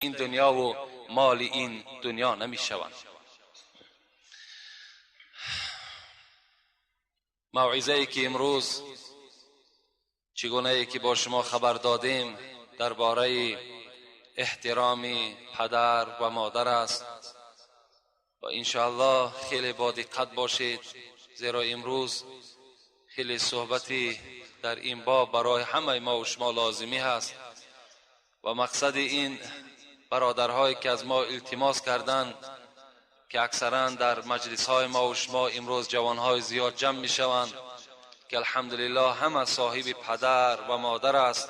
این دنیا و مال این دنیا نمی‌شوند. موعظه‌ای که امروز چگونه که با شما خبر دادیم درباره احترام پدر و مادر است و انشاءالله خیلی با دقت باشید، زیرا امروز خیلی صحبتی در این باب برای همه ما و شما لازمی هست و مقصد این برادرهایی که از ما التماس کردند که اکثرا در مجلس های ما و شما امروز جوانهای زیاد جمع می شوند که الحمدلله همه صاحب پدر و مادر است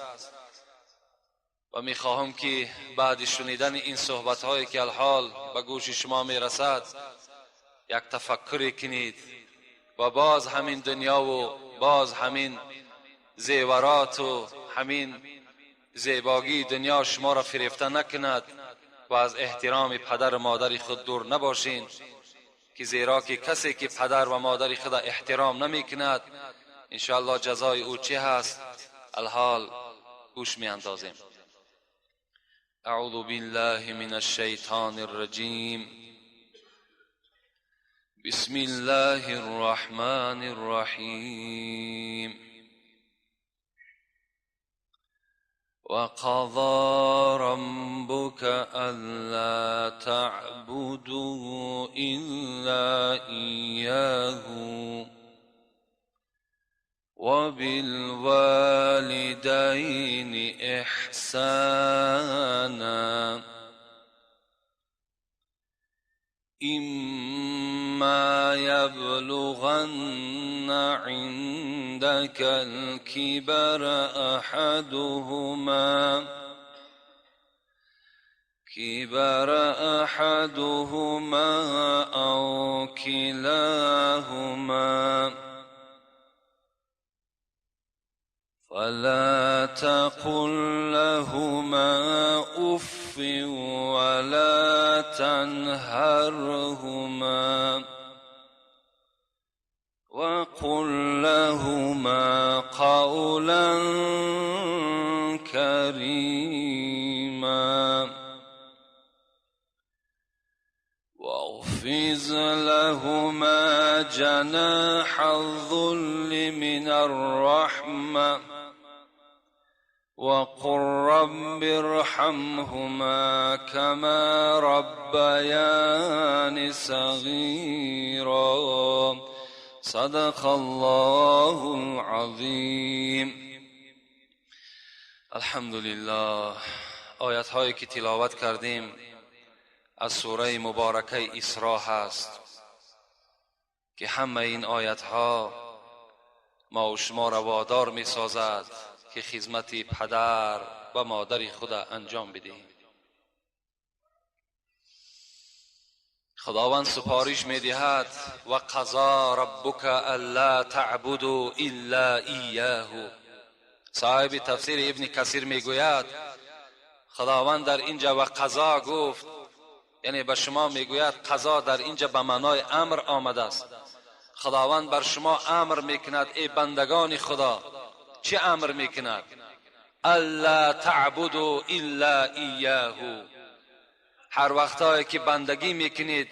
و می خواهم که بعد شنیدن این صحبت هایی که الحال به گوش شما می رسد یک تفکری کنید و باز همین دنیا و باز همین زیورات و همین زیباگی دنیا شما را فریفته نکند و از احترام پدر و مادر خود دور نباشین، که زیرا که کسی که پدر و مادر خود احترام نمی کند انشاءالله جزای او چه هست الحال گوش می اندازیم. اعوذ بالله من الشیطان الرجیم، بسم الله الرحمن الرحیم. وقضى ربك ألا تعبدوا إلا إياه وبالوالدين إحسانا إما يبلغن عندك الكبر أحدهما أو كلاهما فلا تقل لهما أف ولا تنهرهما وقل لهما قولا كريما واخفض لهما جناح الذل من الرحمة وقل رب ارحمهما كما ربياني صغيرا. صدق الله العظیم. الحمدلله. آیت هایی که تلاوت کردیم از سوره مبارکه اسراء هست که همه این آیت ها ما و شما را وادار می سازد که خدمت پدر و مادر خود انجام بدهیم. خداوند سپارش می دهد و قضا ربک الا تعبدوا الا ایاه. صاحب تفسیر ابن کثیر می گوید خداوند در اینجا و قضا گفت، یعنی به شما میگوید قضا در اینجا به معنای امر آمده است. خداوند بر شما امر میکند ای بندگان خدا. چه امر میکند؟ الا تعبدوا الا ایاه. هر وقتایی که بندگی میکنید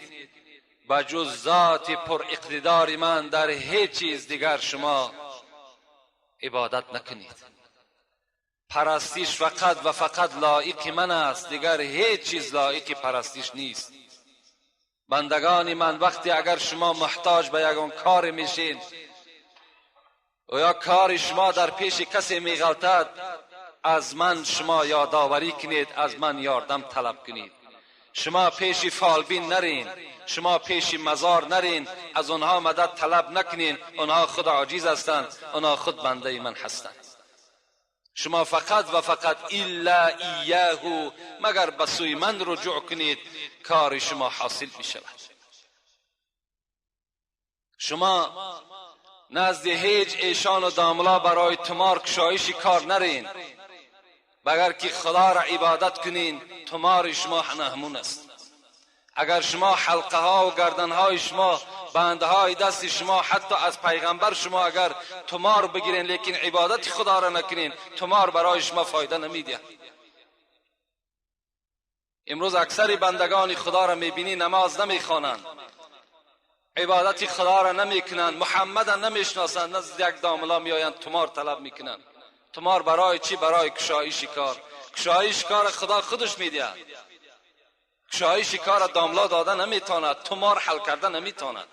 به جز ذات پر اقتدار من در هیچ چیز دیگر شما عبادت نکنید. پرستش فقط و فقط لایق من است، دیگر هیچ چیز لایق پرستش نیست. بندگان من، وقتی اگر شما محتاج به یگان کار میشین و یا کار شما در پیش کسی میغلطد، از من شما یادآوری کنید، از من یاردم طلب کنید. شما پیش فالبین نرین، شما پیش مزار نرین، از آنها مدد طلب نکنین. آنها خود عاجز هستند، آنها خود بنده من هستند. شما فقط و فقط الا ایاه، مگر به سوی من رجوع کنید، کار شما حاصل می شود. شما نزد هیچ ایشان و داملا برای تمار کشایش کار نرین، بگر که خدا را عبادت کنین تمار شما همون است. اگر شما حلقه ها و گردن های شما، بندهای دست شما، حتی از پیغمبر شما اگر تمار بگیرین لیکن عبادت خدا را نکنین، تمار برای شما فایده نمیده. امروز اکثر بندگان خدا را میبینی نماز نمیخوانند، عبادت خدا را نمیکنند، محمد را نمیشناسند، نزد یک داملا میآیند تمار طلب میکنند. تمار برای چی؟ برای کشایش کار. کشایش کار خدا خودش میدهد. کشایش کار داملا داده نمیتواند، تمار حل کرده نمیتواند.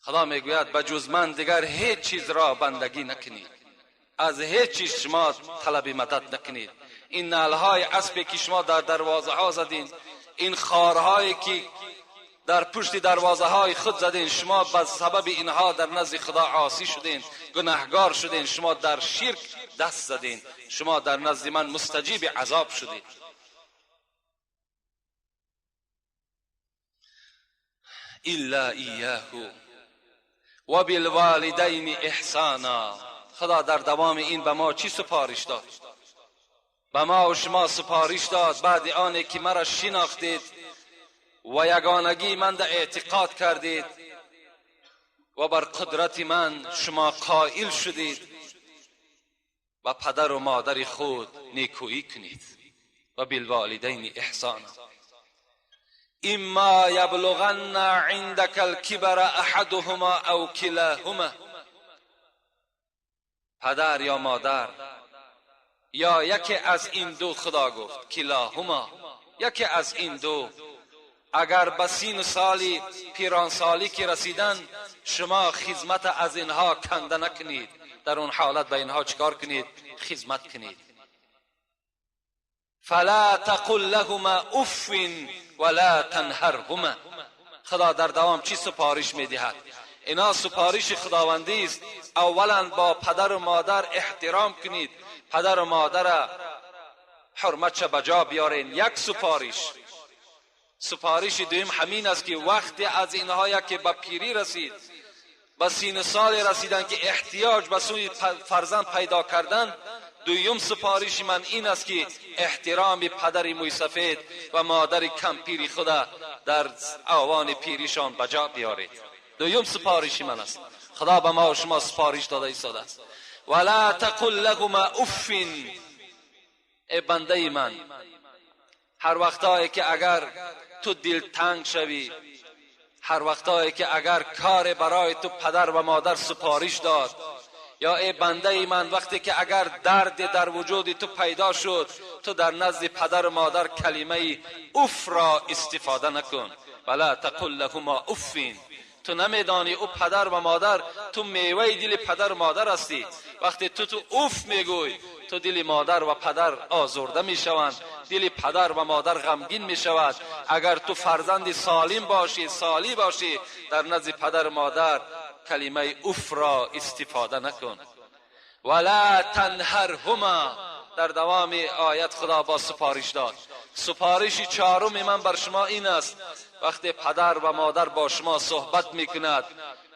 خدا میگوید بجز من دیگر هیچ چیز را بندگی نکنید، از هیچ چیز شما طلب مدد نکنید. این نعلهای اسبی که شما در دروازه ها زدین، این خارهایی که در پشت دروازه های خود زدین، شما به سبب اینها در نزد خدا عاصی شدین، گناهگار شدین، شما در شرک دست زدین، شما در نزد من مستجیب عذاب شدید. الا ایاه و بالوالدین احسانا. خدا در دوام این به ما چی سپارش داد؟ به ما و شما سپارش داد بعد آنی که مرا شناختید و یگانگی من در اعتقاد کردید و بر قدرت من شما قائل شدید و پدر و مادر خود نیکویی کنید. و بالوالدین احسانا. اما یبلغن عندك الكبر احدهما او کلاهما. پدر یا مادر یا یکی از این دو، خدا گفت کلاهما، یکی از این دو اگر به سین سالی پیران سالی که رسیدن، شما خدمت از اینها کنده نکنید. در اون حالت به اینها چکار کنید؟ خدمت کنید. فلا تقل لهما اف ولا تنهرهما. خدا در دوام چی سپارش میدهد؟ اینا سپارش خداوندی است. اولا با پدر و مادر احترام کنید، پدر و مادر حرمتش بجا بیارین، یک سپارش. سپارش دویم همین است که وقتی از اینها که به پیری رسید، به سین سال رسیدن که احتیاج به سوی فرزند پیدا کردن، دویم سپارش من این است که احترام پدر موی سفید و مادر کمپیر خدا در اوان پیریشان بجا بیارید. دویم سپارش من است. خدا به ما و شما سپارش داده ایستاده است. ولا تقل لهما اف. ای بنده من، هر وقتایی که اگر تو دل تنگ شوی، هر وقتایی که اگر کار برای تو پدر و مادر سپارش داد، یا ای بنده من وقتی که اگر درد در وجود تو پیدا شد، تو در نزد پدر و مادر کلمه اف را استفاده نکن. ولا تقل لهما اف. تو نمیدانی او پدر و مادر، تو میوه دل پدر و مادر هستی. وقتی تو اوف میگوی، تو دل مادر و پدر آزرده میشوند، دل پدر و مادر غمگین میشود. اگر تو فرزند سالم باشی، سالی باشی، در نزد پدر و مادر کلمه اوف را استفاده نکن. ولا تنهرهما. در دوام آیت خدا با سپارش داد. سپارش چهارم من بر شما این است، وقتی پدر و مادر با شما صحبت میکند،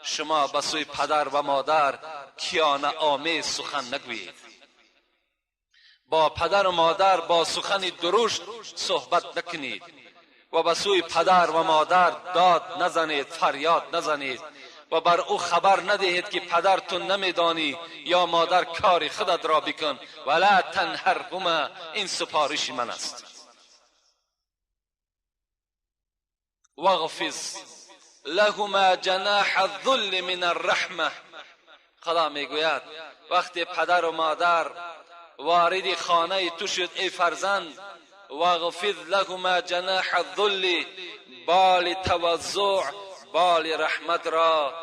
شما به سوی پدر و مادر کیانه آمیز سخن نگویید. با پدر و مادر با سخن درشت صحبت نکنید و به سوی پدر و مادر داد نزنید، فریاد نزنید و بر او خبر ندهید که پدر تو نمیدانی یا مادر کار خودت را بکن. ولا تنهرهما. این سپارش من است. واغفض لهما جناح الذل من الرحمه. خدا میگوید وقتی پدر و مادر وارد خانه تو شد، ای فرزند، واغفض لهما جناح الذل، بال تواضع، بال رحمت را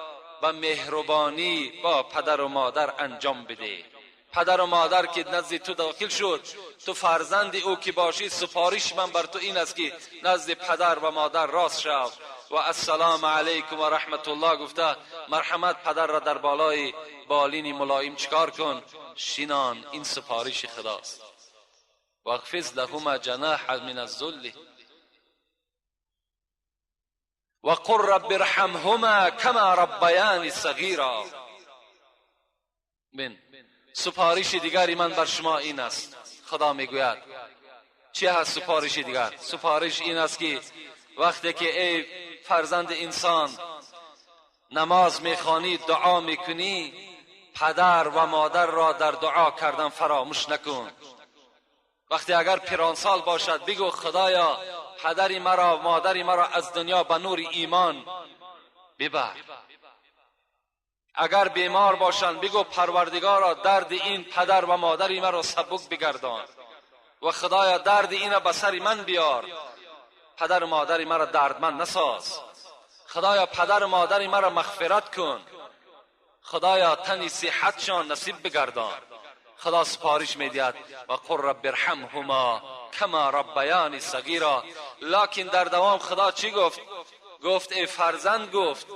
به مهربانی با پدر و مادر انجام بده. پدر و مادر که نزد تو داخل شد، تو فرزند او که باشی، سپارش من بر تو این است که نزد پدر و مادر راست شو و السلام علیکم و رحمت الله گفته مرحمت پدر را در بالای بالین ملایم چکار کن؟ شینان. این سپارش خداست. واخفض لهما جناح من الذل وقل رب ارحمهما کما ربیانی صغیرا. من سپارش دیگری من بر شما این است. خدا میگوید چی هست سپارش دیگر؟ سپارش این است که وقتی که ای فرزند انسان نماز میخوانی، دعا میکنی، پدر و مادر را در دعا کردن فراموش نکن. وقتی اگر پیرانسال باشد بگو خدایا پدری مرا، مادری مرا از دنیا به نور ایمان ببر. اگر بیمار باشند بگو پروردگارا درد این پدر و مادری مرا سبک بگردان و خدایا درد این را به سر من بیار، پدر و مادری مرا دردمند نساز. خدایا پدر و مادری مرا مغفرت کن، خدایا تنی صحتشان نصیب بگردان. خدا سپارش میدهد و قل رب ارحمهما کما ربیانی صغیرا. لکن در دوام خدا چی گفت؟ گفت ای فرزند، گفت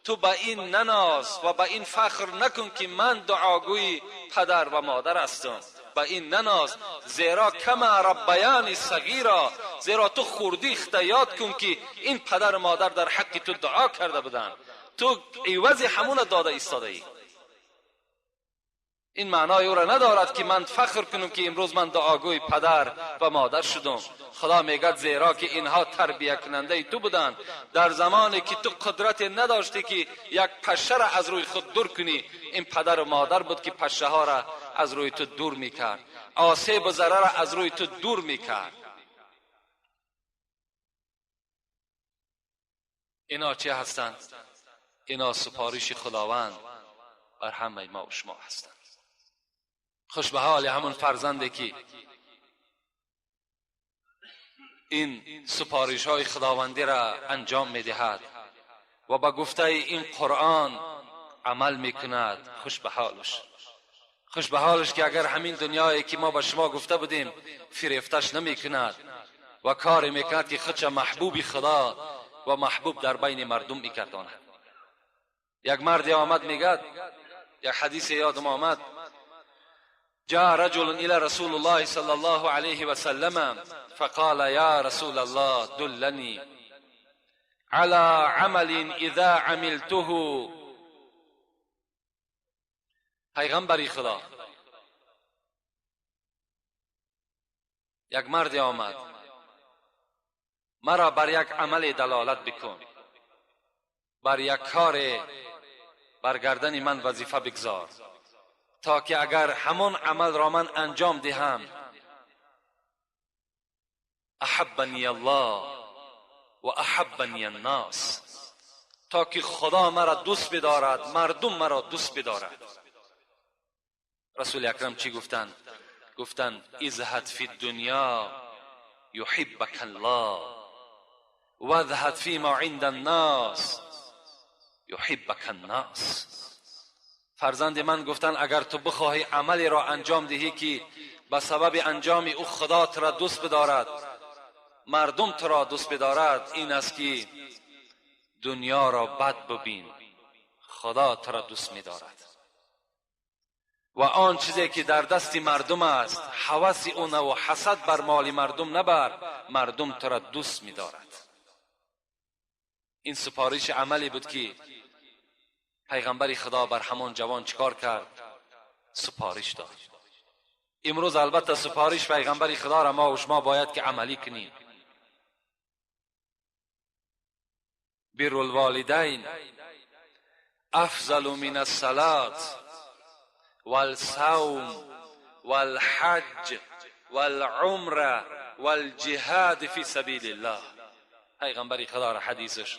تو به این نناز و به این فخر نکن که من دعاگوی پدر و مادر هستم، به این نناز، زیرا کما ربیانی صغیرا، زیرا تو خوردی یاد کن که این پدر و مادر در حق تو دعا کرده بودند، تو عوض همون داده ایستاده ای. این معنای او را ندارد که من فخر کنم که امروز من دعاگوی پدر و مادر شدم. خدا میگد زیرا که اینها تربیه کننده تو بودند، در زمانی که تو قدرت نداشتی که یک پشه را از روی خود دور کنی، این پدر و مادر بود که پشه ها را از روی تو دور میکرد، آسیب و ضرر را از روی تو دور میکرد. اینا چه هستند؟ اینا سپارش خداوند بر همه ما و شما هستند. خوش به حال همون فرزنده که این سپارش های خداوندی را انجام میدهد و با گفته این قرآن عمل میکند. خوش به حالش، خوش به حالش که اگر همین دنیایی که ما به شما گفته بودیم فریفتش نمیکند و کاری میکند که خودش محبوب خدا و محبوب در بین مردم میکرداند. یک مردی آمد میگد، یک حدیث یادم آمد، جاء رجل إلى رسول الله صلى الله عليه وسلم فقال يا رسول الله دلني على عمل إذا عملته. پیغمبری خدا، یک مردی آمد، مرا بر یک عمل دلالت بکن، بر یک کار بر گردن من وظیفه بگذار تا که اگر همون عمل را من انجام دهم احبنی الله و احبنی الناس، تا که خدا مرا دوست بدارد، مردم مرا دوست بدارد. رسول اکرم چی گفتند؟ گفتند ازهد فی الدنیا یحبک الله واذهب فیما عند الناس یحبک الناس. فرزند من، گفتن اگر تو بخواهی عملی را انجام دهی که به سبب انجام او خدا تو را دوست بدارد، مردم تو را دوست بدارد، این است که دنیا را بد ببین، خدا تو را دوست می‌دارد. و آن چیزی که در دست مردم است هوس او و حسد بر مال مردم نبر، مردم تو را دوست می‌دارد. این سپارش عملی بود که پیغمبر خدا بر همان جوان چکار کرد؟ سپارش داد. امروز البته سپارش پیغمبر خدا را ما و شما باید که عملی کنیم. بر الوالدین افضل من الصلاة والصوم والحج والعمره والجهاد فی سبیل الله. پیغمبر خدا را حدیثش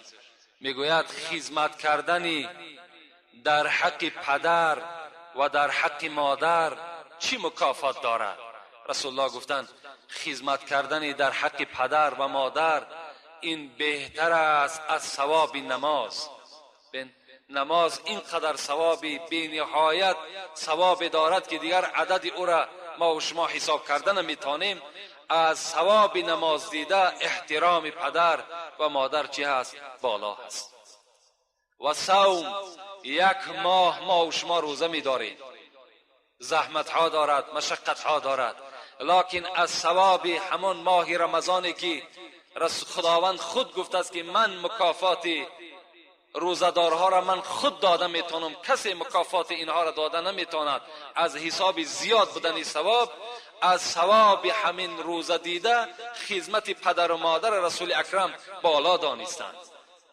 میگوید خدمت کردنی در حق پدر و در حق مادر چی مکافات دارد؟ رسول الله گفتند خدمت کردن در حق پدر و مادر این بهتر است از ثواب نماز. نماز اینقدر ثوابی بی نهایت ثواب دارد که دیگر عدد او را ما و شما حساب کردن نمیتونیم. از ثواب نماز دیده احترام پدر و مادر چی هست؟ بالا هست. و صوم، یک ماه ما و شما روزه می‌داریم، زحمت ها دارد، مشقت ها دارد، لکن از ثواب همان ماه رمضانی که خداوند خود گفته است که من مکافات روزه‌دارها را من خود داده میتونم، کسی مکافات اینها را داده نمیتواند. از حساب زیاد بودن ثواب، از ثواب همین روزه دیده خدمت پدر و مادر رسول اکرم بالا دانستند.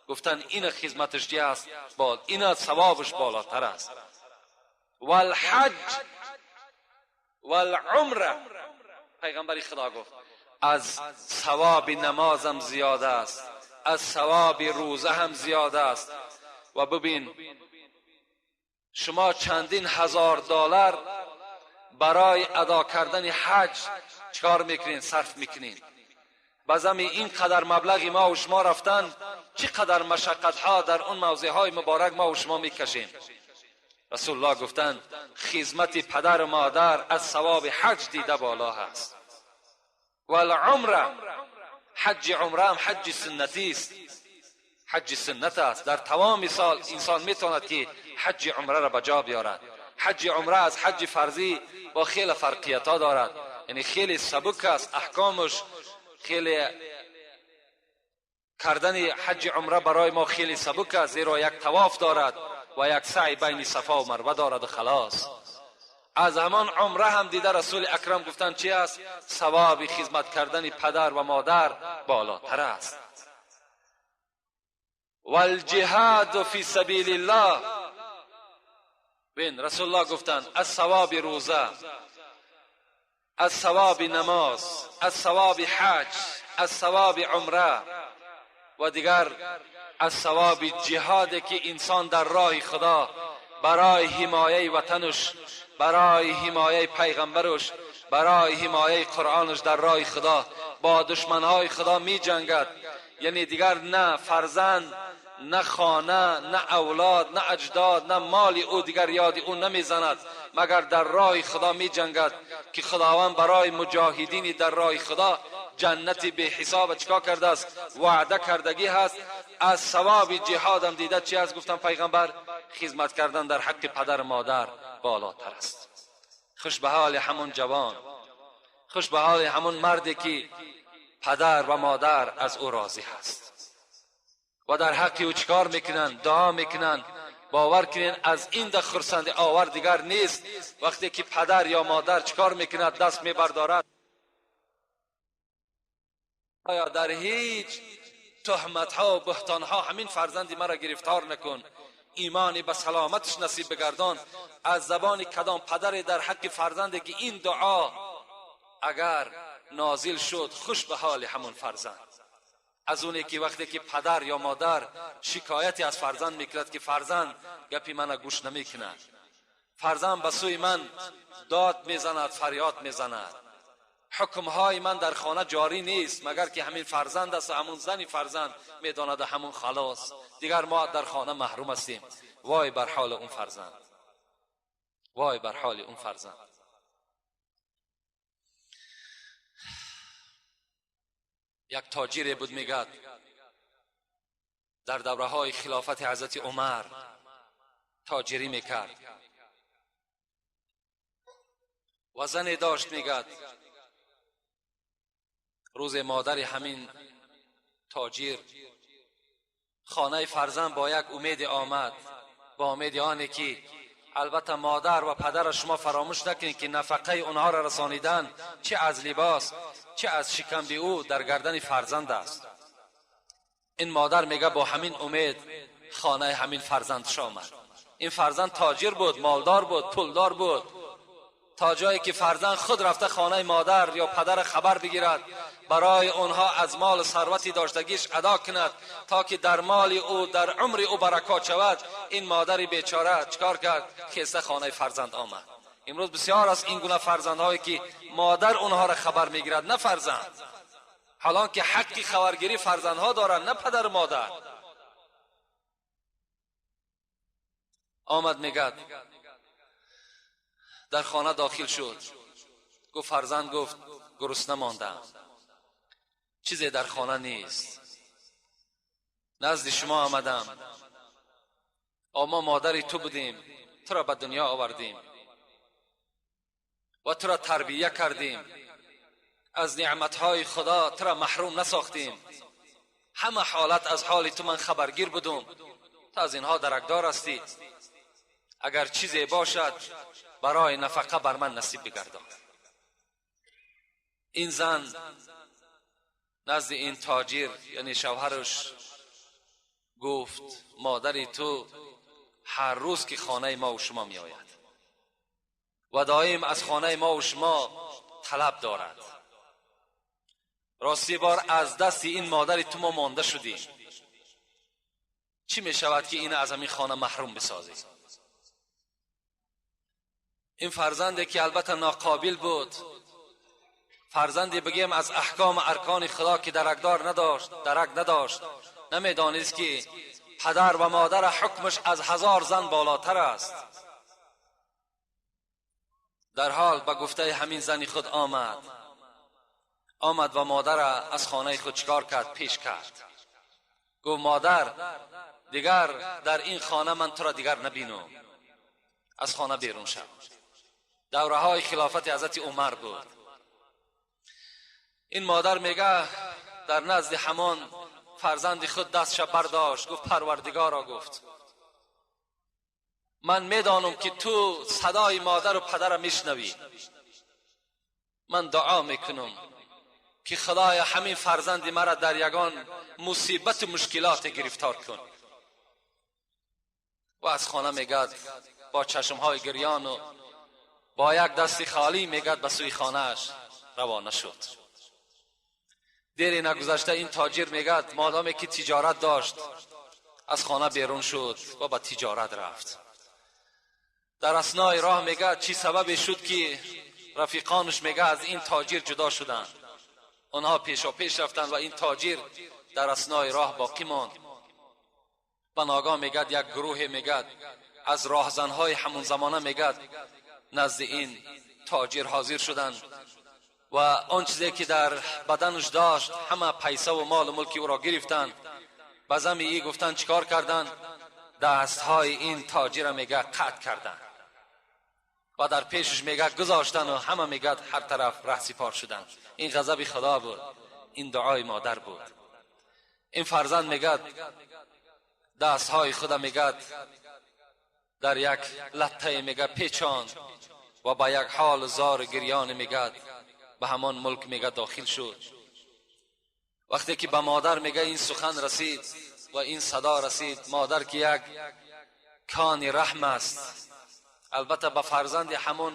گفتن این خدمتش چی است؟ این ثوابش بالاتر است. والحج والعمره، پیغمبر خدا گفت از ثواب نمازم زیاد است، از ثواب روزه هم زیاد است. و ببین شما چندین هزار دلار برای ادا کردن حج چکار میکنین؟ صرف میکنین. بازم این قدر مبلغ ما و شما رفتن، چقدر مشقت ها در اون موضع های مبارک ما و شما میکشیم. رسول الله گفتند خدمت پدر و مادر از ثواب حج دیده بالا هست. والعمره، حج عمره هم حج سنتی است، حج سنت است. در تمام سال انسان میتواند که حج عمره را به جا بیارد. حج عمره از حج فرضی با خیلی فرقیت ها دارد، یعنی خیلی سبک است احکامش، خیلی کردن حج عمره برای ما خیلی سبک است، زیرا یک طواف دارد و یک سعی بین صفا و مروه دارد و خلاص. از همان عمره هم دیده رسول اکرم گفتند چی است؟ ثواب خدمت کردن پدر و مادر بالاتر است. والجهاد فی سبیل الله، بین رسول الله گفتند از ثواب روزه، از ثواب نماز، از ثواب حج، از ثواب عمره و دیگر از ثواب جهاد که انسان در راه خدا برای حمایه وطنش، برای حمایه پیغمبرش، برای حمایه قرآنش در راه خدا با دشمنهای خدا می جنگد. یعنی دیگر نه فرزند، نه خانه، نه اولاد، نه اجداد، نه مال او دیگر یاد او نمیزند، مگر در راه خدا می جنگد که خداوند برای مجاهدین در راه خدا جنت به حساب چکا کرده است؟ وعده کردگی هست. از ثواب جهادم دیده چی است؟ گفتم پیغمبر خدمت کردن در حق پدر مادر بالاتر است. خوش به حال همون جوان، خوش به حال همون مردی که پدر و مادر از او راضی هست و در حق او چکار میکنن؟ دعا میکنن. باور کنین از این ده خرسند آور دیگر نیست. وقتی که پدر یا مادر چکار میکند؟ دست میبردارد. آیا در هیچ تهمت ها و بهتان ها همین فرزندی مرا گرفتار نکن، ایمانی به سلامتش نصیب بگردان. از زبان کدام پدر در حق فرزندی که این دعا اگر نازل شد، خوش به حال همون فرزند. از اونی که وقتی که پدر یا مادر شکایتی از فرزند میکرد که فرزند گپی من گوش نمیکند، فرزند به سوی من داد میزند، فریاد میزند، حکمهای من در خانه جاری نیست مگر که همین فرزند است و همون زنی فرزند میداند و همون خلاص، دیگر ما در خانه محروم هستیم. وای بر حال اون فرزند، وای بر حال اون فرزند. یک تاجر بود میگد در دوره های خلافت حضرت عمر تاجری میکرد و زن داشت. میگد روز مادر همین تاجر خانه فرزند با یک امید آمد، با امید آنی که البته مادر و پدر شما فراموش نکنید که نفقه اونها را رسانیدن چه از لباس چه از شکم بی او در گردن فرزند است. این مادر میگه با همین امید خانه همین فرزندش آمد. این فرزند تاجر بود، مالدار بود، پولدار بود، تا جایی که فرزند خود رفته خانه مادر یا پدر خبر بگیرد، برای آنها از مال ثروتی داشتگیش ادا کند تا که در مال او در عمر او برکات شود. این مادر بیچاره چکار کرد؟ خسته خانه فرزند آمد. امروز بسیار از این گونه فرزندهایی که مادر اونها را خبر میگیرد نه فرزند، حالان که حق خبرگیری فرزندها دارند نه پدر مادر. آمد میگد در خانه داخل شد، گفت فرزند گفت گرسنه ماندم، چیزی در خانه نیست، نزد شما آمدم، ما مادری تو بودیم، تو را به دنیا آوردیم و تو را تربیه کردیم، از نعمتهای خدا تو را محروم نساختیم، همه حالت از حال تو من خبرگیر بودم، تو از اینها درکدار هستی، اگر چیزی باشد برای نفقه بر من نصیب بگردان. این زن نزد این تاجر یعنی شوهرش گفت مادری تو هر روز که خانه ما و شما می آید و دائم از خانه ما و شما طلب دارد، Рости бор аз дасти ин модари ту мо монда шудем. Чӣ мешавад ки ин аз ҳамин хона маҳрум бисозӣ? Ин фарзанде ки албатта ноқобил буд, фарзанде бигем аз аҳком аркони Худо ки даркдор надошт, дарк надошт, намедонист ки падар ва модар ҳукмаш аз 1000 зан болотар аст. Дар ҳол ба гуфтаи ҳамин зани худ омад ва модарро аз хонаи худ чикор кард? Пеш кард. Гуфт: модар, дигар дар ин хона ман туро дигар набинам, аз хона берун шав. Давраҳои хилофати ҳазрати Умар буд. Ин модар мега дар назди ҳамон фарзанди худ дастша бардошт, гуфт: Парвардигоро, гуфт, ман медонам ки ту садои модару падарро мешнавӣ. Ман дуо мекунам ки Худоя, ҳамин фарзанди маро дар ягон мусибату мушкилоте гирифтор кун. Ва аз хона мегӯяд бо чашмҳои гирёну бо як дасти холӣ мегӯяд ба сӯи хонааш равона шуд. Дере нагузашта ин тоҷир мегӯяд модоме ки тиҷорат дошт, аз хона берун шуд ва ба тиҷорат рафт. Дар аснои роҳ мегӯяд чӣ сабабе шуд ки рафиқонаш мегӯяд аз ин тоҷир ҷудо шуданд. Онҳо пешопеш рафтанд ва ин тоҷир дар аснои роҳ боқӣ монд. Ба ногоҳ мегӯяд як гурӯҳе мегӯяд аз роҳзанҳои ҳамон замона мегӯяд назди ин тоҷир ҳозир шуданд ва он чизе ки дар баданаш дошт, ҳама пайсаву молу мулки ӯро гирифтанд. Ба зами ӣ гуфтанд, чӣ кор карданд? Дастҳои ин тоҷира мегӯяд қатъ карданд ва дар пешаш мегӯяд гузоштану ҳама мегӯяд ҳар тараф раҳсипор шуданд. Ин ғазаби Худо буд, ин дуои модар буд. Ин фарзанд мегӯяд дастҳои худа мегӯяд дар як латтае мегӯяд печонд ва ба як ҳол зор гирён мегӯяд ба ҳамон мулк мегӯяд дохил шуд. Вақте ки ба модар мегӯяд ин сухан расид ва ин садо расид, модар ки як кони раҳм аст, албатта ба фарзанди ҳамон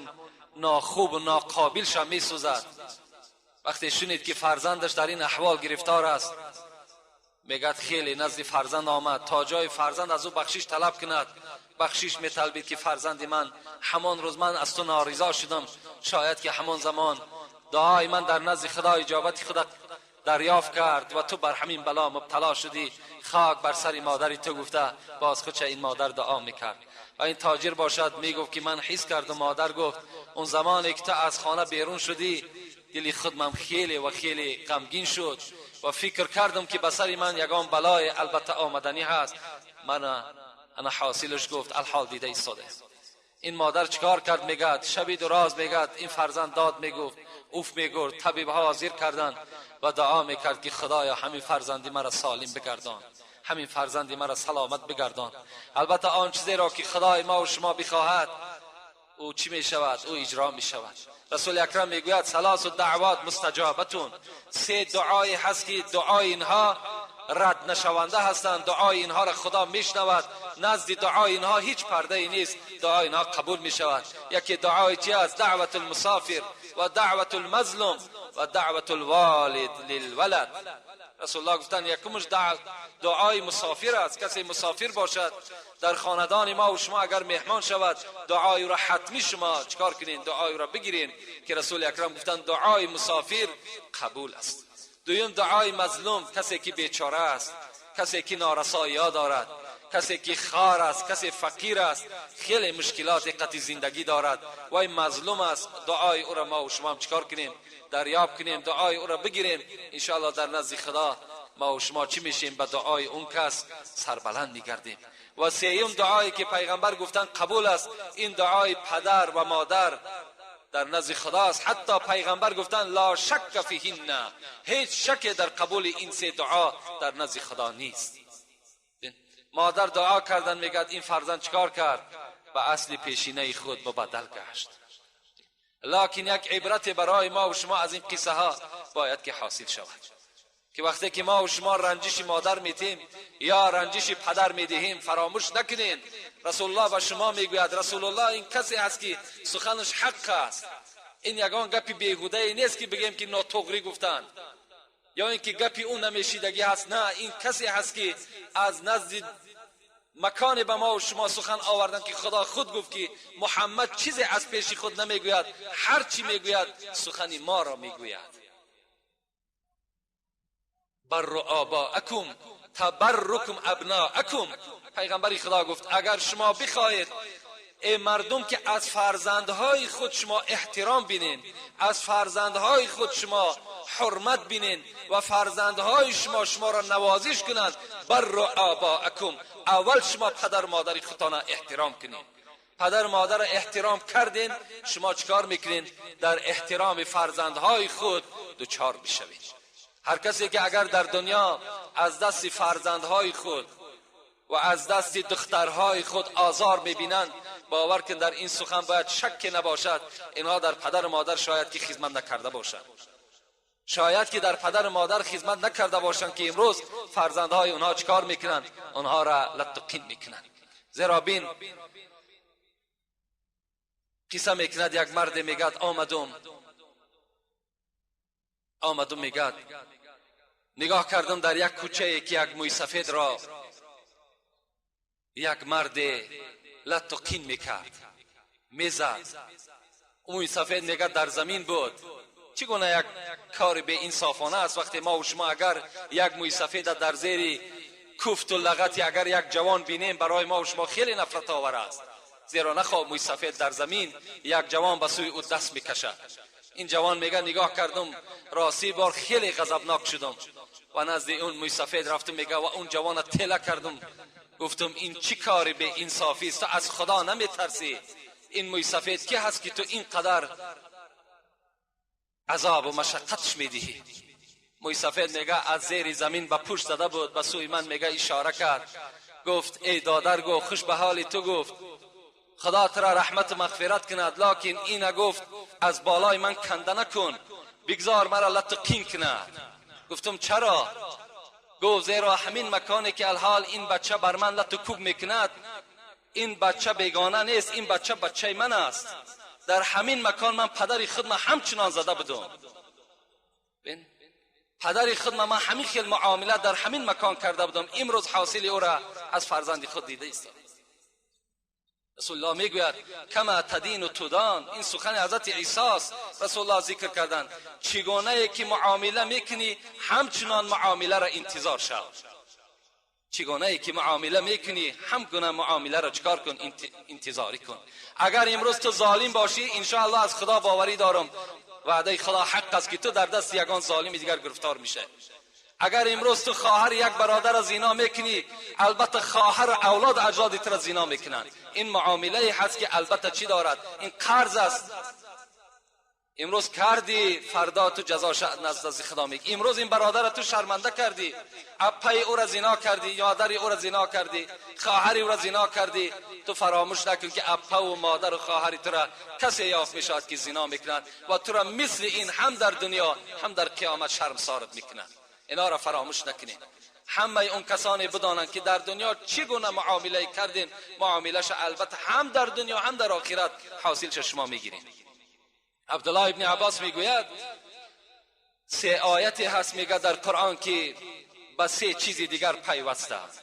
нохубу ноқобилша месӯзад. Вақте шунид ки фарзандаш дар ин аҳвол гирифтор аст, мегӯяд хеле назди фарзанд омад то ҷои фарзанд аз ӯ бахшиш талаб кунад. Бахшиш металбид ки фарзанди ман, ҳамон рӯз ман аз ту норизо шудам, шояд ки ҳамон замон дуои ман дар назди Худо иҷобати худа дарёфт кард ва ту бар ҳамин бало мубтало шудӣ. Хок бар сари модари ту, гуфта боз худша ин модар дуо мекард. Ва ин тоҷир бошад мегуфт ки ман ҳис кардам, модар гуфт, он замоне ки ту аз хона берун шудӣ, дили худмам хеле ва хеле ғамгин шуд ва фикр кардам ки ба сари ман ягон балое албатта омаданӣ ҳаст. Мана ана ҳосилаш, гуфт, алҳол дида истода. Ин модар чикор кард? Мегӯяд шаби дуроз мегӯяд ин фарзанд дод мегуфт, уф мегурд, табибҳо ҳозир карданд ва дуо мекард ки Худоё, ҳамин фарзанди маро солим бигардон, ҳамин фарзанди маро саломат бигардон. Албатта он чизеро ки Худои мо шумо бихоҳад, ӯ чӣ мешавад? Ӯ иҷро мешавад. Расули акрам мегӯяд: ثلاث دعوات مستجابة. Се дуое ҳаст ки дуои инҳо рад нашаванда ҳастанд, дуои инҳоро Худо мешнавад, назди дуои инҳо ҳеҷ пардае нест, дуои инҳо қабул мешавад. Яке дуои чи аст? دعوة المسافر ودعوة المظلوم ودعوة الوالد للولد. Расулуллоҳ гуфтанд, якумш дуои мусофир аст. Касе мусофир бошад, дар хонадони мо ва шумо агар меҳмон шавад, дуои ӯро ҳатмӣ шумо чикор кунед? Дуои ӯро бигиред, ки Расули акрам гуфтанд, дуои мусофир қабул аст. Дуюм, дуои мазлум, касе ки бечора аст, касе ки норасоиҳо дорад, касе ки хор аст, касе фақир аст, хеле мушкилоти қати зиндагӣ дорад, вай мазлум аст. Дуои ӯро мо ва шумо чикор кунем? Дарёб кунем, дуои ӯро бигирем. Иншоалло дар назди Худо мо ва шумо чӣ мешем? Ба дуои он кас сарбаланд мегардем. Ва сеюм дуое ки пайғамбар гуфтанд қабул аст, ин дуои падар ва модар дар назди Худо аст. Ҳатто пайғамбар гуфтанд: لا شك فيهن. Ҳеҷ шаке дар қабули ин се дуо дар назди Худо нест. Модар дуо кардан, мегӯяд ин фарзанд чикор кард? Ба асли пешинаи худ мубаддал гашт. Локин як ибрате барои мо ва шумо аз ин қиссаҳо бояд ки ҳосил шавад, ки вақте ки мо ва шумо ранҷиши модар метем ё ранҷиши падар медиҳем, фаромӯш накунед, Расулуллоҳ ба шумо мегӯяд. Расулуллоҳ ин касе аст ки суханаш ҳақ аст. Ин ягон гапи беҳудае нест ки бигем ки нотуғрӣ гуфтанд. یا اینکه گپی او نمیشیدگی هست. نه، این کسی هست که از نزد مکان به ما و شما سخن آوردن که خدا خود گفت که محمد چیزی از پیش خود نمیگوید، هر چی میگوید سخن ما را میگوید. بر آباءکم تبرکم ابناءکم. پیغمبر خدا گفت اگر شما بخواهید ای مردم که از فرزندهای خود شما احترام بینین، از فرزندهای خود شما حرمت بینین و فرزندهای شما شما را نوازش کنند، بر آباءکم، اول شما پدر مادر خودتان احترام کنین. پدر مادر احترام کردین، شما چکار میکنین؟ در احترام فرزندهای خود دچار بشوید. هر کسی که اگر در دنیا از دست فرزندهای خود و از دست دخترهای خود آزار میبینند، باور کن در این سخن باید شک نباشد، اینها در پدر و مادر شاید که خدمت نکرده باشند، شاید که در پدر و مادر خدمت نکرده باشند که امروز فرزندهای اونها چکار میکنند؟ اونها را لطقین میکنند. زیرا بین قصه میکند، یک مرد میگد آمدم میگد نگاه کردم در یک کوچه که یک موی سفید را یک مرد لطقین میکرد، میزد. موی سفید میگد در زمین بود. چگونه یک کار به انصافانه است وقتی ما و شما اگر یک موی سفید در زیر کوفت و لغتی اگر یک جوان بینیم، برای ما و شما خیلی نفرت آور است. زیرا نخواه موی سفید در زمین یک جوان به سوی او دست میکشد. این جوان میگه نگاه کردم، راستی بار خیلی غضبناک شدم و نزد اون موی سفید رفتم، میگه و اون جوان تله کردم، گفتم این چی کاری به انصافی است؟ تو از خدا نمیترسی؟ این موی سفید کی هست که تو اینقدر عذاب و مشقتش میدهی؟ موی سفید میگه از زیر زمین به پشت زده بود، به سوی من میگه اشاره کرد، گفت ای دادر، گفت خوش به حال تو، گفت خدا تو را رحمت و مغفرت کند، لکن این گفت از بالای من کنده نکن، بگذار مرا لطقین کند. گفتم چرا؟ گفت زیرا همین مکانی که الحال این بچه بر من لط کوب میکند، این بچه بیگانه نیست، این بچه بچه من است. در همین مکان من پدر خود من همچنان زده بودم، پدر خود من همین خیل معامله در همین مکان کرده بودم، امروز حاصل او را از فرزند خود دیده است. رسول الله میگوید کما تدین تدان، این سخن حضرت عیسی است. رسول الله ذکر کردند چگونه که معامله میکنی همچنان معامله را انتظار شو، چگونه که معامله میکنی هم گونه معامله را چکار کن؟ انتظاری کن. اگر امروز تو ظالم باشی، انشاءالله از خدا باوری دارم وعده خدا حق است که تو در دست یگان ظالم دیگر گرفتار میشه. اگر امروز تو خواهر یک برادر زنا میکنی، البته خواهر اولاد اجداد تو را زنا میکنند. این معامله هست که البته چی دارد؟ این قرض است. امروز کردی، فردا تو جزاش نزد خدا میگی. امروز این برادر تو شرمنده کردی، اپای او را زنا کردی، یادر او را زنا کردی، خواهر او را زنا کردی، تو فراموش نکن که اپا و مادر و خواهر تو را کسی یافت میشود که زنا میکنند و تو را مثل این هم در دنیا هم در قیامت شرمسارت میکنند. اینا را فراموش نکنید. همه اون کسانی بدانند که در دنیا چگونه معامله کردین، معامله‌ش البته هم در دنیا هم در آخرت حاصلش شما میگیرین. عبدالله ابن عباس میگوید سه آیتی هست میگه در قرآن که به سه چیز دیگر پیوسته است.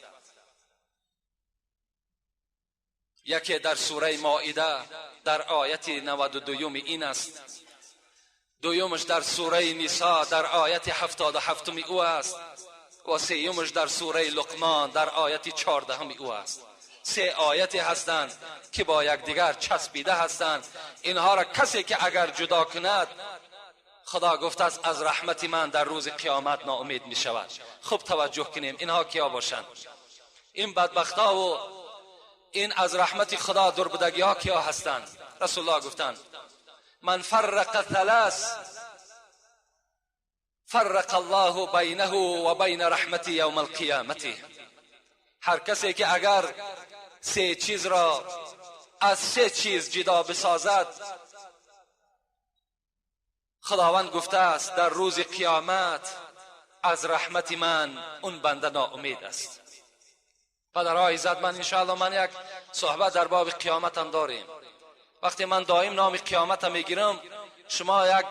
یکی در سوره مائده در آیت 92 این است، دویمش در سوره نساء در آیت 77 او است و سیومش در سوره لقمان در آیت 14 او است. سه آیتی هستند که با یکدیگر چسبیده هستند. اینها را کسی که اگر جدا کند، خدا گفته است از رحمت من در روز قیامت ناامید می شود. خوب توجه کنیم اینها کیا باشند. این بدبختا و این از رحمت خدا دور بودگی ها کیا هستند؟ رسول الله گفتند من فرق ثلاث فرق الله بینه و بین رحمت یوم القیامت. هر کسی که اگر سه چیز را از سه چیز جدا بسازد، خداوند گفته است در روز قیامت از رحمت من اون بنده ناامید است. پدرهای عزت من، انشاءالله من یک صحبت در باب قیامت هم داریم. وقتی من دائم نام قیامت هم میگیرم، شما یک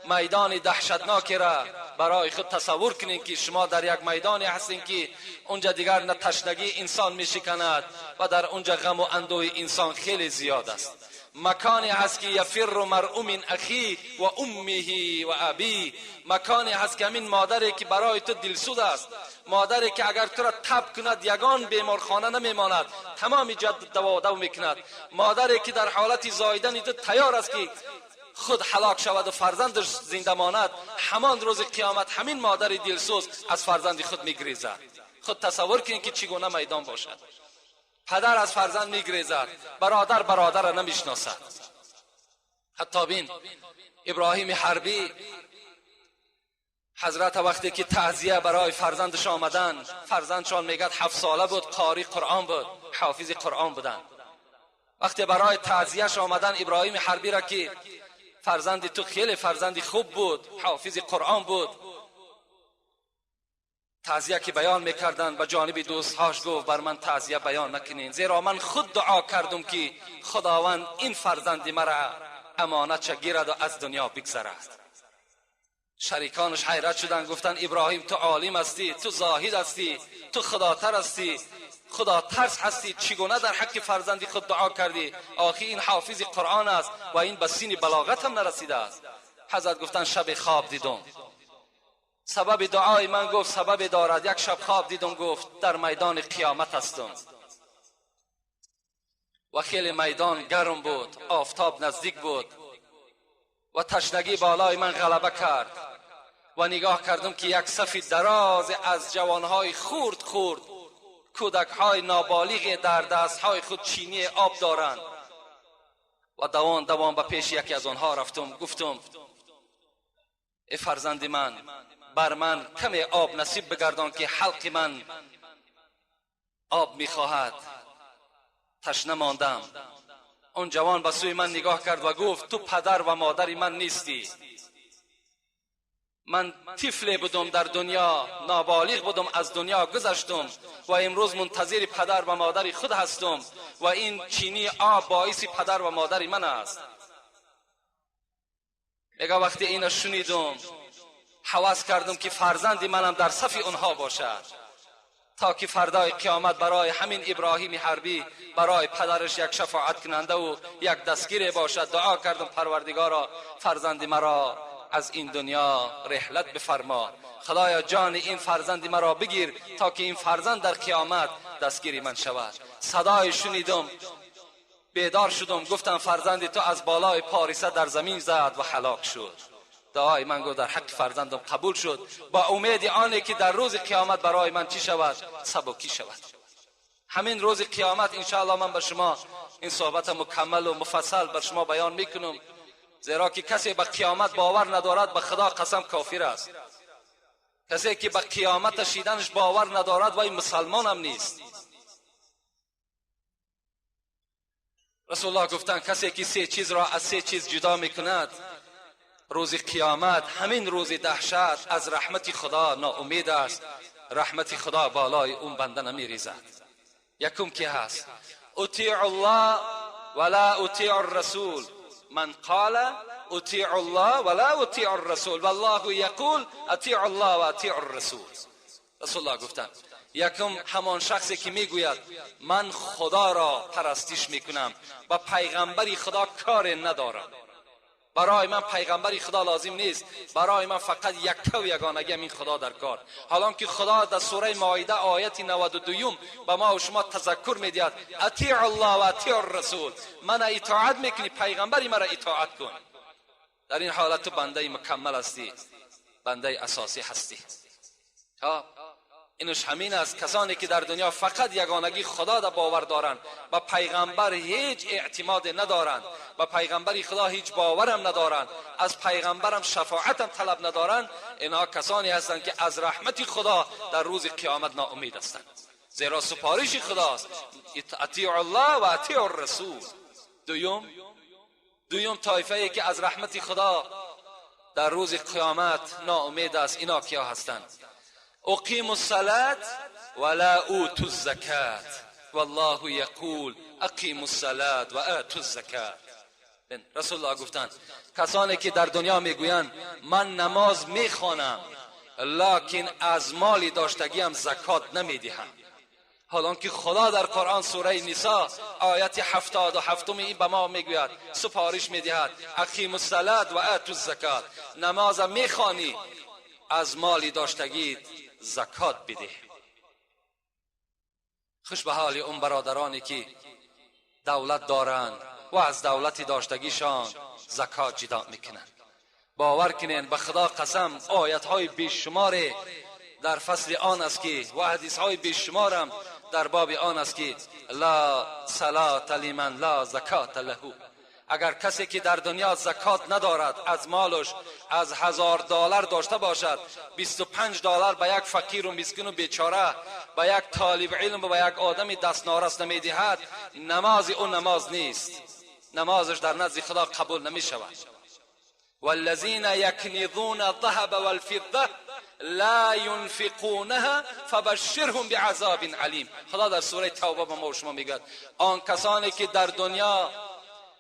میدان دهشتناکی را برای خود تصور کنین که شما در یک میدانی هستین که اونجا دیگر نه تشنگی انسان میشکند و در اونجا غم و اندوه انسان خیلی زیاد است. مکانی هست که یفر مرء من اخی و امه و ابی، مکانی هست که همین مادری که برای تو دلسوز است، مادری که اگر تو را تب کند یگان بیمارخانه نمیماند، تمام جد دوا دو میکند، مادری که در حالت زاییدن تو تیار است که خود هلاک شود و فرزندش زنده ماند، همان روز قیامت همین مادر دلسوز از فرزند خود میگریزد. خود تصور کنید که چگونه میدان باشد. پدر از فرزند میگریزد، برادر برادر را نمیشناسد. حتی بین ابراهیم حربی حضرت وقتی که تعزیه برای فرزندش آمدن، فرزندشان میگد 7 ساله بود، قاری قرآن بود، حافظ قرآن بودن. وقتی برای تعزیهش آمدن، ابراهیم حربی را که فرزند تو خیلی فرزند خوب بود، حافظ قرآن بود، تعزیه که بیان میکردن به جانب دوستهاش گفت بر من تعزیه بیان نکنین، زیرا من خود دعا کردم که خداوند این فرزند مرا امانت گیرد و از دنیا بگذرد. شریکانش حیرت شدن، گفتن ابراهیم تو عالم هستی، تو زاهد هستی، تو خداتر هستی، خدا ترس هستی، چگونه در حق فرزندی خود دعا کردی؟ آخی این حافظ قرآن است و این به سین بلاغت هم نرسیده است. حضرت گفتن شب خواب دیدم، سبب دعای من گفت سبب دارد. یک شب خواب دیدم، گفت در میدان قیامت هستم و خیلی میدان گرم بود، آفتاب نزدیک بود و تشنگی بالای من غلبه کرد و نگاه کردم که یک صف دراز از جوانهای خورد خورد، کودکهای نابالغ در دستهای خود چینی آب دارند و دوان دوان به پیش یکی از آنها رفتم، گفتم ای فرزند من، بر من کمی آب نصیب بگردان که حلق من آب میخواهد، تشنه ماندم. اون جوان به سوی من نگاه کرد و گفت تو پدر و مادر من نیستی، من طفل بودم در دنیا، نابالغ بودم، از دنیا گذشتم و امروز منتظر پدر و مادر خود هستم و این چینی آب باعث پدر و مادر من است. میگه وقتی اینو شنیدم حواس کردم که فرزند منم در صف اونها باشد تا که فردای قیامت برای همین ابراهیم حربی، برای پدرش یک شفاعت کننده و یک دستگیر باشد. دعا کردم پروردگارا فرزند مرا از این دنیا رحلت بفرما، خدایا جان این فرزند مرا بگیر تا که این فرزند در قیامت دستگیری من شود. صدای شنیدم، بیدار شدم، گفتم فرزند تو از بالای پاریسه در زمین زد و هلاک شد. دعای من گفت در حق فرزندم قبول شد، با امید آنه که در روز قیامت برای من چی شود؟ سبکی شود. همین روز قیامت انشاءالله من به شما این صحبت مکمل و مفصل بر شما بیان میکنم، زیرا که کسی به قیامت باور ندارد به خدا قسم کافر است. کسی که به قیامت شیدنش باور ندارد وای مسلمان هم نیست. رسول الله گفتن کسی که سه چیز را از سه چیز جدا میکند روز قیامت، همین روز دهشت، از رحمت خدا ناامید است، رحمت خدا بالای اون بنده نمیریزد. یکم که هست اطیع الله ولا اطیع الرسول، من قال اطیع الله ولا اطیع الرسول والله یقول اطیع الله و اطیع الرسول. رسول الله گفتن یکم همان شخصی که میگوید من خدا را پرستش میکنم و پیغمبری خدا کار ندارم، برای من پیغمبری خدا لازم نیست، برای من فقط یک و یگانگی این خدا در کار. حالان که خدا در سوره مائده آیت 92 به ما و شما تذکر میدهد اطیع الله و اطیع الرسول، من اطاعت میکنی پیغمبری مرا اطاعت کن. در این حالت تو بنده مکمل هستی، بنده اساسی هستی. اینش همین است، کسانی که در دنیا فقط یگانگی خدا را باور دارند، با پیغمبر هیچ اعتماد ندارند، با پیغمبر خدا هیچ باورم ندارند، از پیغمبرم شفاعتم طلب ندارند، اینها کسانی هستند که از رحمت خدا در روز قیامت ناامید هستند، زیرا سپارش خداست اطیع الله و اطیع الرسول. دویم طایفه ای که از رحمت خدا در روز قیامت ناامید است، اینا کیا هستند؟ اقیم الصلاة ولا اوتوا الزکاة والله یقول اقیموا الصلاة و آتوا الزکاة. رسول الله گفتند کسانی که در دنیا میگویند من نماز میخوانم لکن از مال داشتگیم زکات نمیدهم، حالان که خدا در قرآن سوره نساء آیت 77 این به ما میگوید، سفارش میدهد اقیم الصلاة و اتوا الزکات، نماز میخوانی از مال داشتگی زکات بده. خوش به حال اون برادرانی که دولت دارند و از دولت داشتگیشان زکات جدا میکنند. باور کنین به خدا قسم آیت های بیشمار در فصل آن است که و حدیث های بیشمارم در باب آن است که لا صلاة لمن لا زکات له. اگر کسی که در دنیا زکات ندارد از مالش از $1000 داشته باشد، $25 به یک فقیر و مسکین و بیچاره، به یک طالب علم و به یک آدم دست نارس نمیدهد، نماز او نماز نیست، نمازش در نزد خدا قبول نمی شود. والذین یکنزون الذهب والفضة لا ينفقونها فبشرهم بعذاب علیم. خدا در سوره توبه به ما و شما میگوید آن کسانی که در دنیا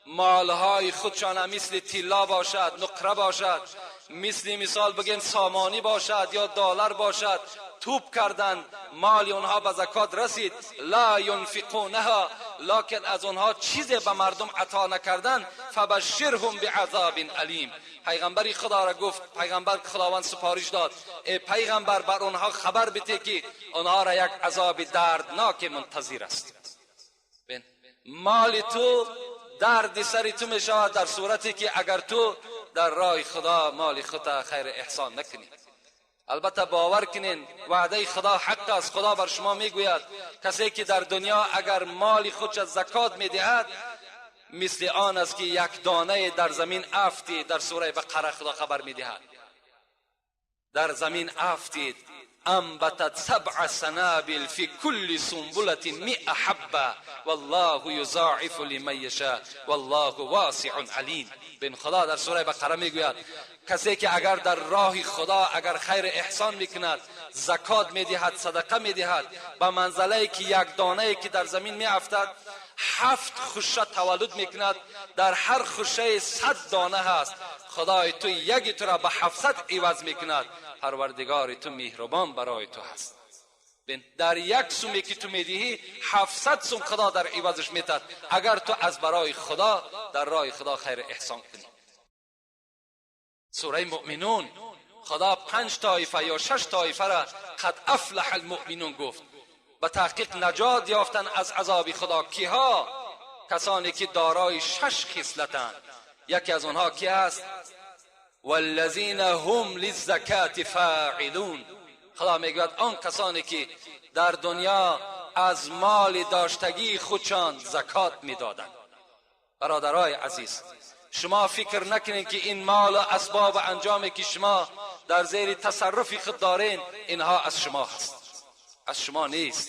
مالهای خودشان مثل طلا باشد، نقره باشد، مثل مثال بگیم سامانی باشد یا دلار باشد، توپ کردن مال اونها به زکات رسید، لا ينفقونها، لکن از اونها چیزی به مردم عطا نکردن، فبشرهم بعذاب علیم. پیغمبر خدا را گفت، پیغمبر خداوند سپارش داد ای پیغمبر بر اونها خبر بده که اونها را یک عذاب دردناک منتظر است. مال تو درد سر تو می شود در صورتی که اگر تو در راه خدا مال خود خیر احسان نکنی. البته باور کنین وعده خدا حق است. خدا بر شما میگوید کسی که در دنیا اگر مال خودش زکات میدهد مثل آن است که یک دانه در زمین افتید. در سوره بقره خدا خبر میدهد در زمین افتید، انبتت 7 سنابل فی کل سنبلة 100 حبة والله یضاعف لمن یشاء والله واسع علیم. بین خدا در سوره بقره میگوید کسی که اگر در راه خدا اگر خیر احسان میکند، زکات میدهد، صدقه میدهد، به منزله که یک دانه که در زمین میافتد 7 خوشه تولد میکند، در هر خوشه 100 دانه هست، خدای تو یکی تو را به 700 عوض میکند، پروردگار تو مهربان برای تو هست. در یک سومی که تو میدهی 700 سوم خدا در عوضش میتد اگر تو از برای خدا در راه خدا خیر احسان کنی. سوره مؤمنون خدا 5 طایفه یا 6 طایفه را قد افلح المؤمنون گفت، به تحقیق نجات یافتن از عذاب خدا. کیها؟ کسانی که دارای 6 خصلتند. یکی از آنها کی هست؟ والذین هم للزکاة فاعلون. خدا میگوید آن کسانی که در دنیا از مال داشتگی خودشان زکات میدادند. برادرای عزیز، شما فکر نکنید که این مال و اسباب انجامی که شما در زیر تصرف خود دارین اینها از شما هست، از شما نیست.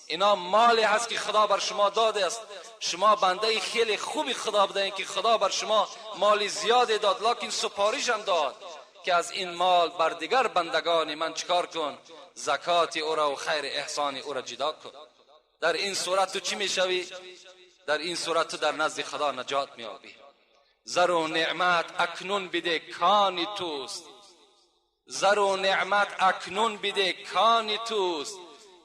اینا مالی هست که خدا بر شما داده است. شما بنده خیلی خوبی خدا بدهین که خدا بر شما مال زیادی داد، لکن سپارش هم داد که از این مال بر دیگر بندگان من چکار کن؟ زکات او را و خیر احسان او را جدا کن. در این صورت تو چی میشوی؟ در این صورت تو در نزد خدا نجات میابی. زر و نعمت اکنون بده کانی توست، زر و نعمت اکنون بده کانی توست،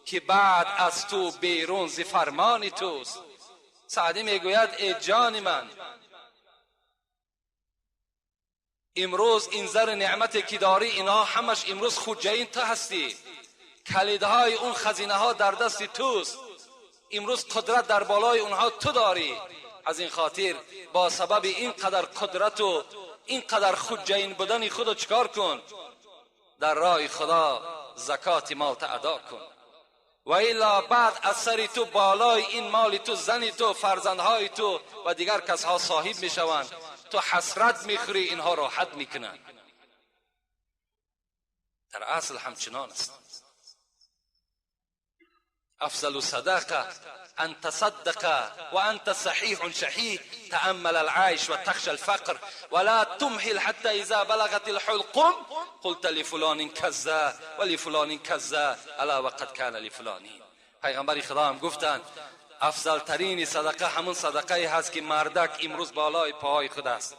که بعد از تو بیرون ز فرمان توست. سعدی میگوید ای جان من، امروز این زر نعمتی که داری اینها همش امروز خودجین تو هستی، کلیدهای اون خزینه ها در دست توست، امروز قدرت در بالای اونها تو داری. از این خاطر با سبب این قدر قدرت و این قدر خودجین بودن خودو چکار کن؟ در راه خدا زکات مال ادا کن. و الا بعد از سر تو بالای این مال تو زن تو فرزندهای تو و دیگر کسها صاحب میشوند، تو حسرت میخوری، اینها راحت میکنند. در اصل همچنان است. افضل صدقه ان تصدق وانت صحيح شحيح، تأمل العيش وتخشى الفقر ولا تمهل حتى اذا بلغت الحلقوم قلت لفلان كذا ولفلان كذا الا وقد كان لفلان. پیغمبر خدا هم گفتند افضل صدقه همون صدقه هست که مردک امروز بالای پاهای خود است،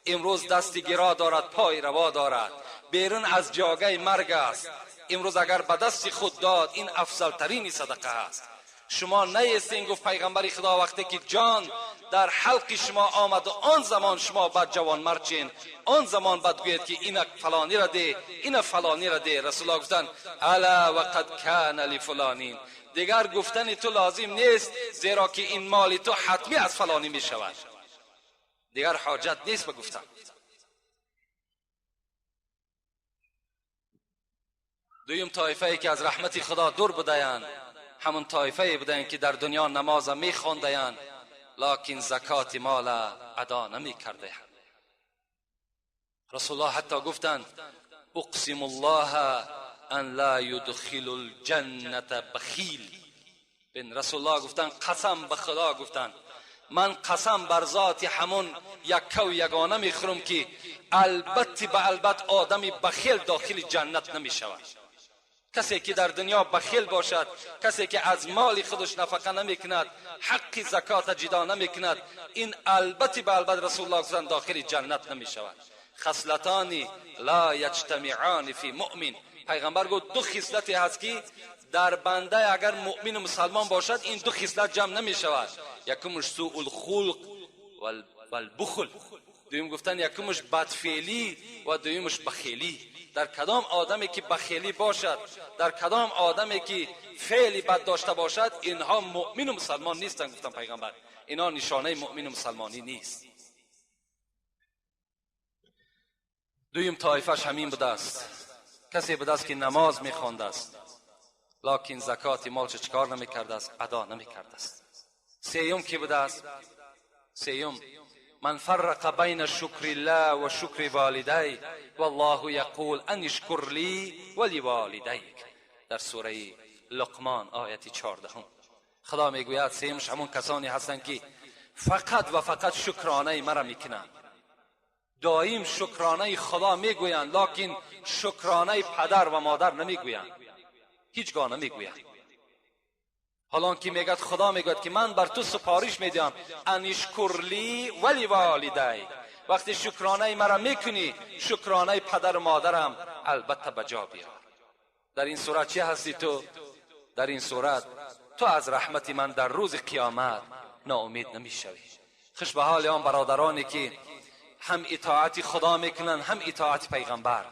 امروز دست گرا دارد، پای روا دارد، بیرون از جاگه مرگ است. امروز اگر به دست خود داد، این افضل ترین صدقه است. شما نیستین، گفت پیغمبر خدا، وقتی که جان در حلق شما آمد و آن زمان شما بعد جوان مرچین، آن زمان بعد گوید که این فلانی را ده، این فلانی را ده. رسول الله گفتن الا وقد کان لفلانین، دیگر گفتن تو لازم نیست، زیرا که این مال تو حتمی از فلانی می شود، دیگر حاجت نیست به گفتن. دویم طایفه ای که از رحمت خدا دور بودند، همون طایفه بودند که در دنیا نماز می خواندند لکن زکات مال ادا نمی کردند. رسول الله حتی گفتند اقسم الله ان لا يدخل الجنة بخیل. بن رسول الله گفتند قسم به خدا، گفتند من قسم بر ذات همون یکه و یگانه میخورم که البته به البته آدم بخیل داخل جنت نمی شود. کسی که در دنیا بخیل باشد، کسی که از مال خودش نفقه نمی کند، حق زکات جدا نمی کند، این البته به البته رسول الله گفتند داخل جنت نمی شود. خصلتان لا یجتمعان فی مؤمن. پیغمبر گفت دو خصلتی هست که در بنده اگر مؤمن و مسلمان باشد این دو خصلت جمع نمی شود. یکمش سوء الخلق والبخل، دویم گفتن یکمش بدفعلی و دویمش بخیلی. در کدام آدمی که بخیلی باشد، در کدام آدمی که فعلی بد داشته باشد، اینها مؤمن و مسلمان نیستند. گفتن پیغمبر اینها نشانه مؤمن و مسلمانی نیست. دویم طایفش همین بوده است، کسی بوده است که نماز میخوانده است لکن زکات مالش چکار نمیکرده است، ادا نمیکرده است. سیوم کی بوده است؟ سیوم من فرق بین شکر الله و شکر والدی والله یقول ان اشکر لی ولوالدیک. در سوره لقمان آیت 14 خدا میگوید سیمش همون کسانی هستند که فقط و فقط شکرانه مرا میکنند، دائم شکرانه خدا میگویند لکن شکرانه پدر و مادر نمیگویند، هیچگاه نمیگویند. حالا که میگد خدا میگوید که من بر تو سپارش میدم ان اشکر لی ولی والدی، وقتی شکرانه مرا میکنی شکرانه پدر و مادرم البته به جا بیار. در این صورت چه هستی تو؟ در این صورت تو از رحمت من در روز قیامت ناامید نمیشوی. خوش به حال آن برادرانی که هم اطاعت خدا میکنن هم اطاعت پیغمبر.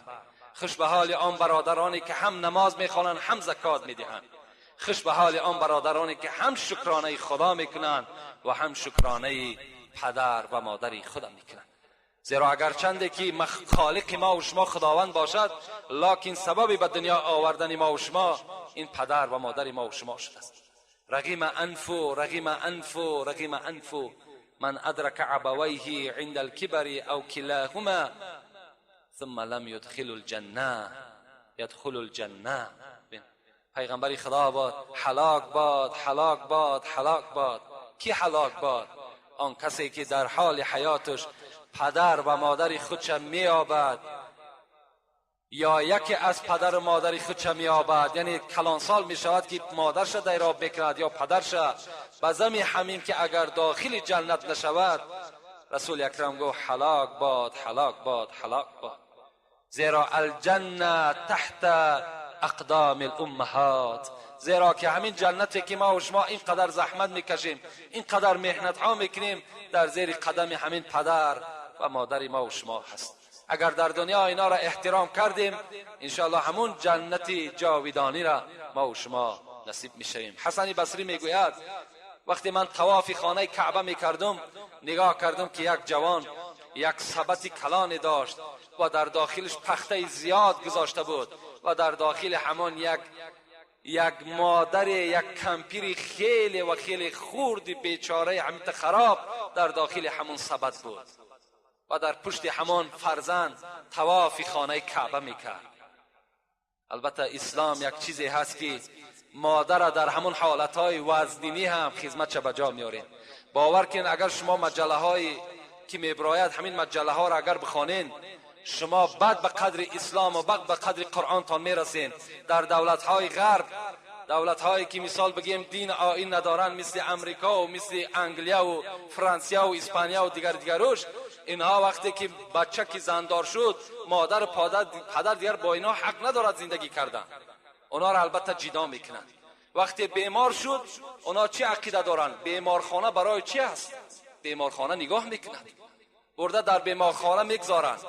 خوش به حال آن برادرانی که هم نماز میخوانند هم زکات میدهند. خوش به حال آن برادرانی که هم شکرانه خدا میکنند و هم شکرانه پدر و مادر خدا میکنند. زیرا اگر چنده که خالق ما و شما خداوند باشد، لکن سبب به دنیا آوردن ما و شما این پدر و مادر ما و شما شده است. رغم انف رغم انف رغم انف من ادرک ابویه عند الكبر او کلاهما ثم لم يدخل الجنه يدخل الجنه. پیغمبر خدا باد هلاک باد هلاک باد هلاک باد. کی هلاک باد؟ آن کسی که در حال حیاتش پدر و مادر خودش میابد یا یکی از پدر و مادر خودش میابد، یعنی کلانسال میشود که مادرش دیراب بکند یا پدرش، به زمی همین که اگر داخل جنت نشود، رسول اکرم گفت هلاک باد هلاک باد هلاک باد. زیرا الجنه تحت اقدام الامهات، زیرا که همین جنتی که ما و شما اینقدر زحمت میکشیم، اینقدر محنت ها میکنیم، در زیر قدم همین پدر و مادر ما و شما هست. اگر در دنیا اینا را احترام کردیم، انشاءالله همون جنت جاویدانی را ما و شما نصیب میشویم. حسن بصری میگوید وقتی من طواف خانه کعبه میکردم، نگاه کردم که یک جوان یک سبد کلان داشت و در داخلش پخته زیاد گذاشته بود و در داخل همان یک مادر، یک کمپیر خیلی و خیلی خورد بیچاره همین خراب در داخل همون سبد بود و در پشت همان فرزند طواف خانه کعبه میکرد. البته اسلام یک چیزی هست که مادر در همون حالتهای وزنینی هم خدمتش به جا میارین. باور کن اگر شما مجله های که میبراید همین مجله ها را اگر بخوانین، شما بعد به قدر اسلام و بعد به قدر قرآن تان میرسین. در دولت های غرب دولت هایی که مثال بگیم دین آیین ندارن، مثل امریکا و مثل انگلیا و فرانسیا و اسپانیا و دیگر دیگروش، اینها وقتی که بچه که زندار شد، مادر پدر دیگر با اینها حق ندارد زندگی کردن، اونا را البته جدا میکنن. وقتی بیمار شد، اونا چی عقیده دارن؟ بیمارخانه برای چی است؟ بیمارخانه نگاه میکنند، برده در بیمارخانه میگذارند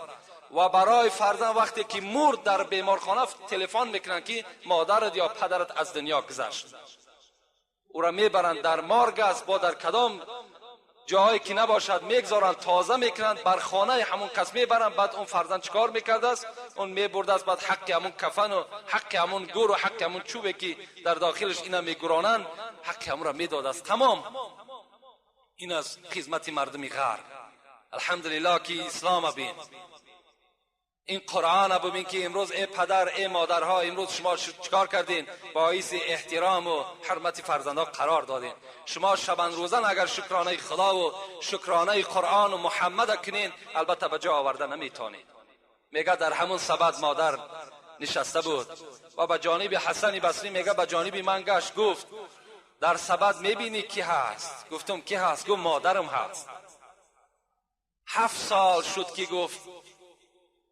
و برای فرزند وقتی که مرد در بیمارخانه تلفن میکنند که مادرت یا پدرت از دنیا گذشت. او را میبرند در مارگ است، با در کدام جایی که نباشد میگذارند، تازه میکنند، بر خانه همون کس میبرند. بعد اون فرزند چیکار میکرده است؟ اون میبرده است، بعد حق همون کفن و حق همون گور و حق همون چوبی که در داخلش اینا میگورانند، حق همون را میداد است. تمام. این از خدمت مردم غرب. الحمدلله که اسلام بین، این قرآن ببین که امروز ای پدر، ای مادرها، امروز شما چیکار کردین؟ باعث احترام و حرمت فرزندها قرار دادین. شما شبان روزن اگر شکرانه خدا و شکرانه قرآن و محمد کنین، البته به جا آورده نمیتونید. میگه در همون سبد مادر نشسته بود و به جانب حسن بصری، میگه به جانب من گشت، گفت در سبد میبینی کی هست؟ گفتم کی هست؟ گفت مادرم هست. 7 سال شد که گفت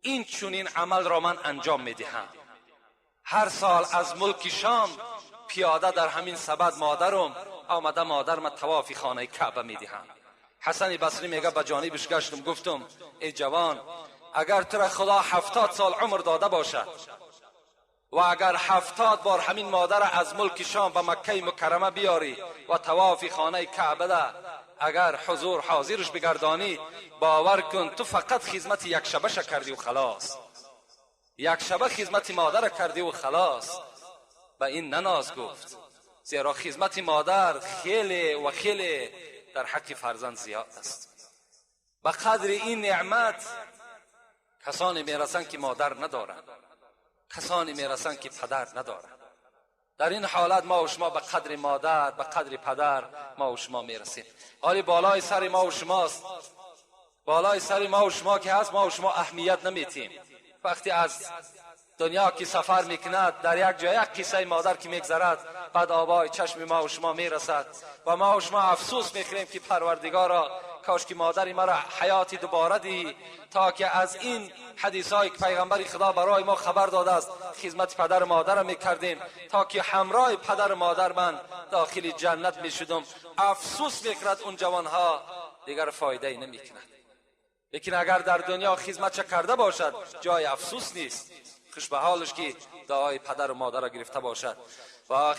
این چونین عمل را من انجام میدهم. هر سال از ملک شام پیاده در همین سبد مادرم آمده، مادرم طواف خانه کعبه میدهم. حسن بصری میگه به جانبش گشتم، گفتم ای جوان، اگر تو را خدا 70 سال عمر داده باشد و اگر 70 بار همین مادر از ملک شام به مکه مکرمه بیاری و طواف خانه کعبه ده اگر حضور حاضرش بگردانی، باور کن تو فقط خدمت یک شبه کردی و خلاص، یک شبه خدمت مادر کردی و خلاص. به این نناز گفت، زیرا خدمت مادر خیلی و خیلی در حق فرزند زیاد است. به قدر این نعمت کسانی میرسند که مادر ندارند، کسانی میرسند که پدر ندارند. در این حالت ما و شما به قدر مادر، به قدر پدر ما و شما میرسیم. حالی بالای سر ما و شماست، بالای سر ما و شما که هست، ما و شما اهمیت نمیتیم. وقتی از دنیا که سفر میکند، در یک جای یک قصه مادر که میگذرد، بعد آبای چشم ما و شما میرسد و ما و شما افسوس میخوریم که پروردگارا، کاش که مادری مرا حیاتی دوباره دی تا که از این حدیث های که پیغمبر خدا برای ما خبر داده است خدمت پدر مادر میکردیم، تا که همراه پدر مادر من داخل جنت میشدم. افسوس میکرد اون جوانها، دیگر فایده ای نمیکند. لیکن اگر در دنیا خدمت چه کرده باشد، جای افسوس نیست. خوش به حالش که دعای پدر و مادر را گرفته باشد. و